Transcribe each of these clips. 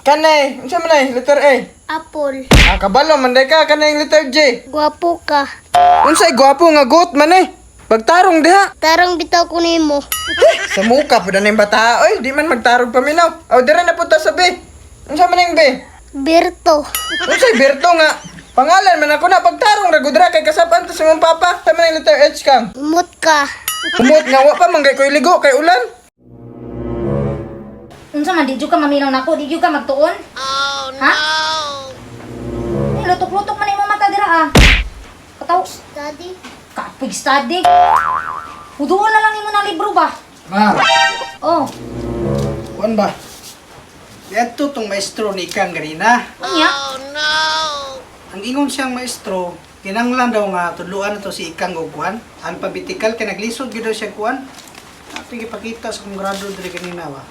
Kanay, unsa man ay letter A? Apple. Ah, kabalo man day ka kanay letter J. Gwapo ka. Unsay gwapo nga goat man eh. Pagtarong diha. Tarong bitaw ko nimo. Sa muka pud na yung bata oy, di man magtarong paminaw. Aw dire na punta sa B. Unsa man yung B? Berto. Unsay Berto nga? Pangalan man ako na pagtarong ra gud ra kay kasapan ta sa imong papa. Sa man yung letter H kang. Umot ka. Umot nga wa pa man kay koy ligo kay ulan. Unsa man di jud ka maminaw nako, di jud ka magtuon? Oh no. Ha? Ay, lutok-lutok man imong mata dira ah. Kataw, Study. kapig study. Uduol na lang nimo na libro ba? Ma, Oh, kuan ba? Diadto tong maestro ni Ikang ganina. unya. Ang ingon siyang maestro, kinanglan daw nga tudluan na to si Ikang og kuan. Alphabetical kay naglisod gyud daw siya kuan. Ato gipakita sa kong grado diri ganina ba.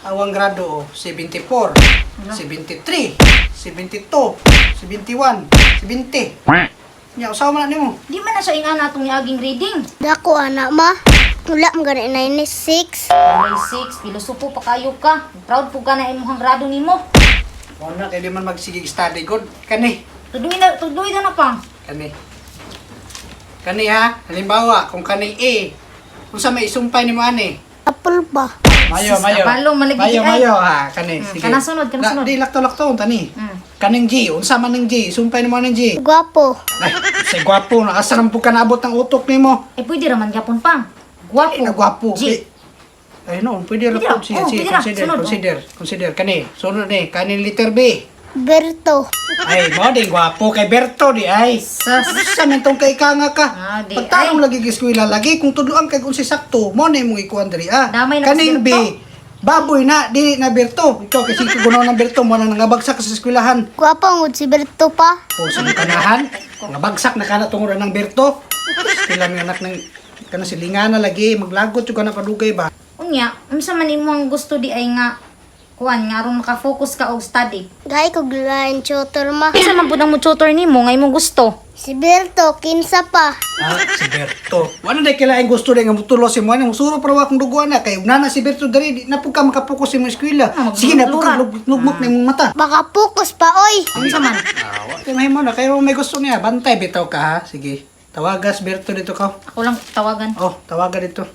Awang grado oh, 74, 73, 72, 71, 70. Nya usaha man na nimo. Di man na siya ingana atong niaging reading. Dako anak ma. Wala mo gani 96. Walay 6, pilosopo pa kayo ka. Proud po ka na imong grado nimo. Wala kay di man magsigig study good kani. Tudloy na na pa. Kani. Kani ha, halimbawa kung kani A, unsa may isumpay nimo ani? Apple ba? Mayo, Sus, mayo. kabalo, malagi Mayo, ay. mayo ha, kani. Sige. Kana sunod, kana sunod. Di lakto lakto tani. Kaning G, unsa man ning G, isumpay nimo aning G. Gwapo. Ay, sa gwapo na asa man pud ka naabot ang utok nimo. Eh pwede ra man gyapon pang. Gwapo. Ay, na gwapo. G. Ay, no, pwede ra Pwede ra. pud siya. Oh, Sige, pwede ra. consider, Sunod, oh. consider, consider kani. Sunod ni, kaning letter B. Berto. Ay, mo di gwapo kay Berto di ay. Sus. Sa man tong kay ka nga ka. Ah, di Pagtarong lagi gi eskwela lagi kung tudloan kay unsay sakto, mo na imong ikuan diri ah. Damay na Kaning si B, Berto. baboy na dili na Berto. Ikaw kasi gunaw ng Berto mo na nangabagsak sa eskwelahan. Gwapo ngud si Berto pa. O sa kanahan, ngabagsak na kana tungod ng Berto. Sila ng anak ng kana si Lingana lagi maglagot jud kana padugay ba. Unya, unsa man imong gusto di ay nga kuan nga aron maka-focus ka og study. Gay ko lain tutor ma. Unsa man pud ang mo tutor nimo nga imong gusto? Si Berto kinsa pa. Ah, si Berto. Wala na kailangan gusto rin nga mutulo si Moana. Musuro pero akong duguan na. Kay nana si Berto diri, di na po ka makapokus sa imong eskwela. Ah, Sige na po ka, maglura. lugmok na imong mata. Baka focus pa oy. Unsa man? Ah, wa kay mahimo na. Kayo may gusto niya. Bantay, bitaw ka ha. Sige. Tawagas, Berto dito ka. Ako lang tawagan. Oh, tawagan dito.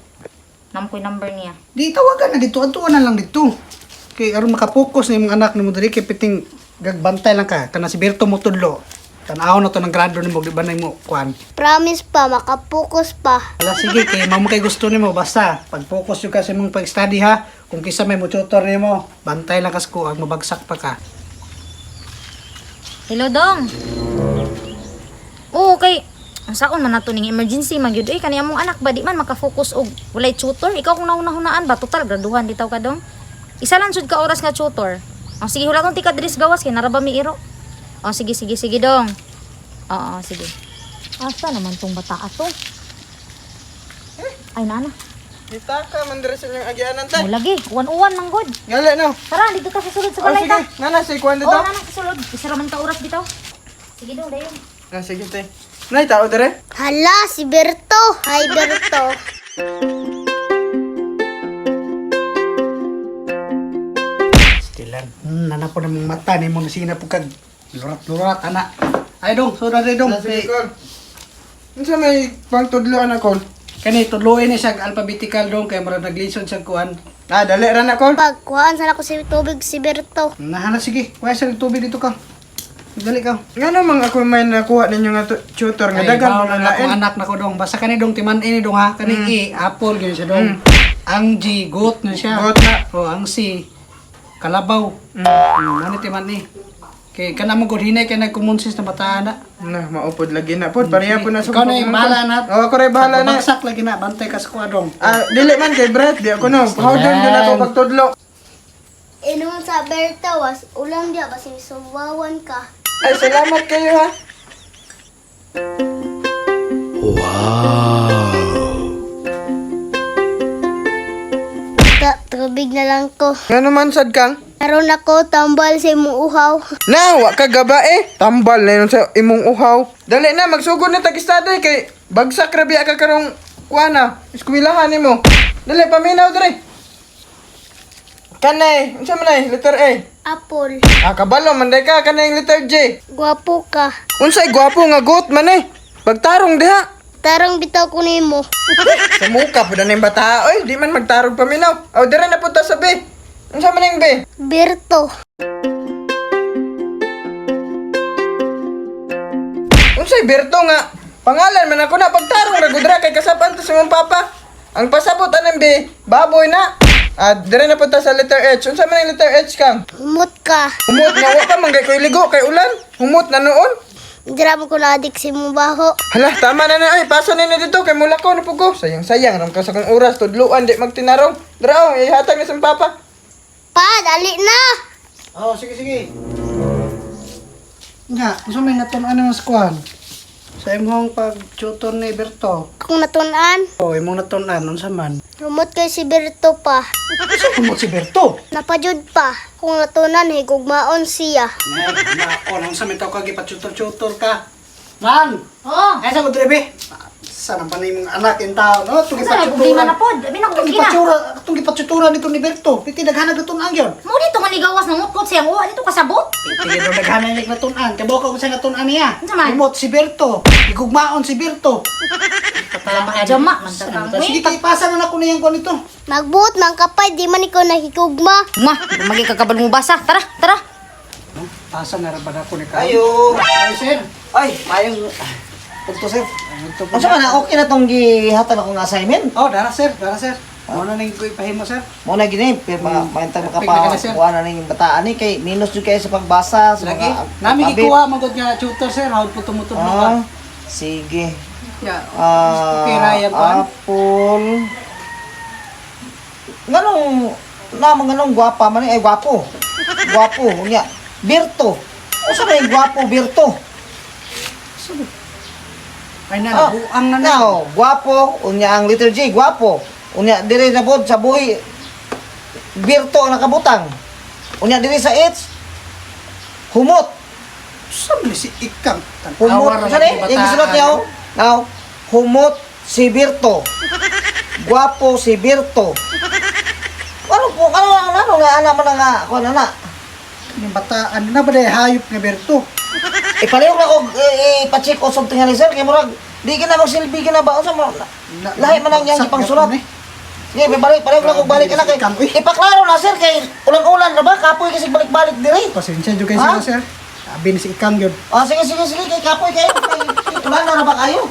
Nam ko'y number niya. Di, tawagan na dito. Adtuan na lang dito. Kay aron makapokus na imong anak nimo diri kay piting gagbantay lang ka. Kana si Berto mo tudlo. Tanaw na to ng grado nimo di ba na imo kuan. Promise pa makapokus pa. Ala sige kay mamo kay gusto nimo basta pag-focus jud ka sa imong pag-study ha. Kung kisa may mo tutor nimo, bantay lang kas ko ag mabagsak pa ka. Hello dong. Oo kay ang saon man nato ning emergency man gyud eh kani among anak ba di man maka-focus og walay tutor. Ikaw kung nahuna-hunaan ba total graduhan bitaw ka dong. Isa lang jud ka oras nga tutor. Oh, sige hulaton ti ka diri sa gawas kay nara ba mi iro. Oh, sige sige sige dong. Oo, sige. Asa naman tong bata ato? Ay nana. Kita ka man dire sa inyong agianan tay. Mo lagi, uwan-uwan man gud. Gali no. Tara, dito ta sa sulod sa Oh, balay sige. ta. Nana si kuan Oo, dito. nana sa sulod. Isa ra man ka oras bitaw. Sige dong, dayon. Na sige tay. Nay tao dire. Hala si Berto. Hi Berto. Stilan. Nana po ng mata nimo na sige na po kag lurat-lurat ana. Ay dong, so na dong. Na sige kol. Unsa may pangtudloan na kol? Kani tudloin ni siya alphabetical dong kay murag naglisod siya kuan. Ah, dali ra na kol. Pag kuhaan sana ko si tubig si Berto. Nahana sige, kuha sa tubig dito ka. Dali ka. Ngano mang ako may nakuha ninyo nga tutor nga Ay, dagan bawal mo na akong lain. anak na ko dong. Basta kani dong timan ini dong ha. Kani A, apple gyud siya dong. Ang G, goat na siya. Goat na. O ang C, kalabaw. Ano timan ni? Kay kana mo gud hinay kay nagkumonsis na bataan na. Na maupod lagi na pod pareha po na sa Ikaw na yung bahala na. Oh, ako ray bahala na. Bagsak lagi na bantay ka sa kuha dong. Ah, dili man kay Brad, di ako no. How doon yun ako pagtudlo. Inom sa Berto was ulam diya basin suwawan ka. Ay, salamat kayo ha. Ta tubig na lang ko. Ngano man sad kang? Karon ako tambal sa imong uhaw. Na, wa ka gaba eh. Tambal na yun sa imong uhaw. Dali na, magsugod na tag-study kay bagsak ra biya ka karong kuana, eskwilahan nimo. Dali paminaw diri. Kanay, unsa man ay letter A? Apple. Ah, kabalo man day ka kanay letter J. Gwapo ka. Unsay gwapo nga goat man eh. Pagtarong diha. Tarong bitaw ko nimo. Sa muka pud na yung bata oy, di man magtarong paminaw. Aw dire na punta sa B. Unsa man ang B? Berto. Unsay Berto nga? Pangalan man ako na pagtarong ra gud ra kay kasapan ta sa imong papa. Ang pasabot anang B, baboy na. Ah, dire na punta sa letter H. Unsa man ang letter H kang? Humot ka. Humot nga wa pa man kay koy ligo kay ulan. Humot na noon. Dira mo ko naadik si imong baho. Hala, tama na na ay pasa na na dito kay mula ko na po ko. Sayang sayang ram ka sa kong oras tudluan di magtinarong. Dra oh, ihatag ni sa imong papa. Pa, dali na. Oh, sige sige. Nga, unsa may natun-an ng kuan? Sa imong pag-tutor ni Berto. Kung natun-an, Oh, imong natun-an unsa man? humot kay si Berto pa. Unsa humot si Berto? Napajud pa. Kung natunan, higugmaon siya. Nay, na unsa may taw ka gipatutor-tutor ka. Man, Oh, ay sa ko drebe. Sa nang panay imong anak in taon, no? Itong unsa na problema na pod? Abi na ko Itong kina. gipatsura, itong gipatsutura nito ni Berto. Piti daghanag natun-an gyud. Mo dito man ligawas nang utkot siyang uwa dito kasabot. Piti daw daghanag nag natun-an. Kay ka kung sa natun-an niya. Unsa man? Humot si Berto. Igugmaon si Berto. Jama man ta kang. Sige kay pasa na nako niyang kuan ito. Magbuot man kapay, di man ikaw nahigugma. Ma, magi kakabal mo basa. Tara, tara. Pasa na ra ba nako ni ka? Ayo. Ay sir. Ay, mayong Punto sir. Ito po. Unsa man na okay na tong gihatag akong assignment? Oh, dara sir, dara sir. Mo na ning ko ipahimo sir. Mo na gini, pero mga maintang Perfect na ka na, sir. makapa kuha na ning bataan ni kay minus jud kayo sa pagbasa sa Lagi. mga Nami alphabet. gikuha man gud nga tutor sir, hawd po tumutudlo ka. Ah, sige. Ya. Ah, Okay ra yan kuan. apple. Nganong na mga nganong gwapa man ni ay gwapo. Gwapo unya. Berto. Unsa man yung gwapo Berto? Ay na, Ah, buang na na. Now, gwapo, unya ang letter J, gwapo. Unya dire na pod sa buhi Berto ang nakabutang. Unya dire sa H, humot. Sa man si ikang Humot. Tanawa ra Sa lagi ni? Yung gisulat niya, oh. Now, humot si Berto. Gwapo si Berto. Ano po, ano, ano, ano, nga, ana man nga, kuan ana. Yung bataan na ba dahil hayop nga Berto? Ipalihok na ko, eh, pa-check o something nga ni sir, kay murag, di ka na magsilbi ka na ba, unsa mo, lahi man ang iyang Bagsak gipangsulat. gyapon, eh. Sige, may balik, pareho na kung balik na kay. Ipaklaro na sir kay ulan-ulan ra ba kapoy kasi balik-balik diri. Pasensya jud kayo Ha? sir. Sabi ni si ikang yun. Ah, sige sige sige kay kapoy kayo. Kay ulan na ra ba kayo?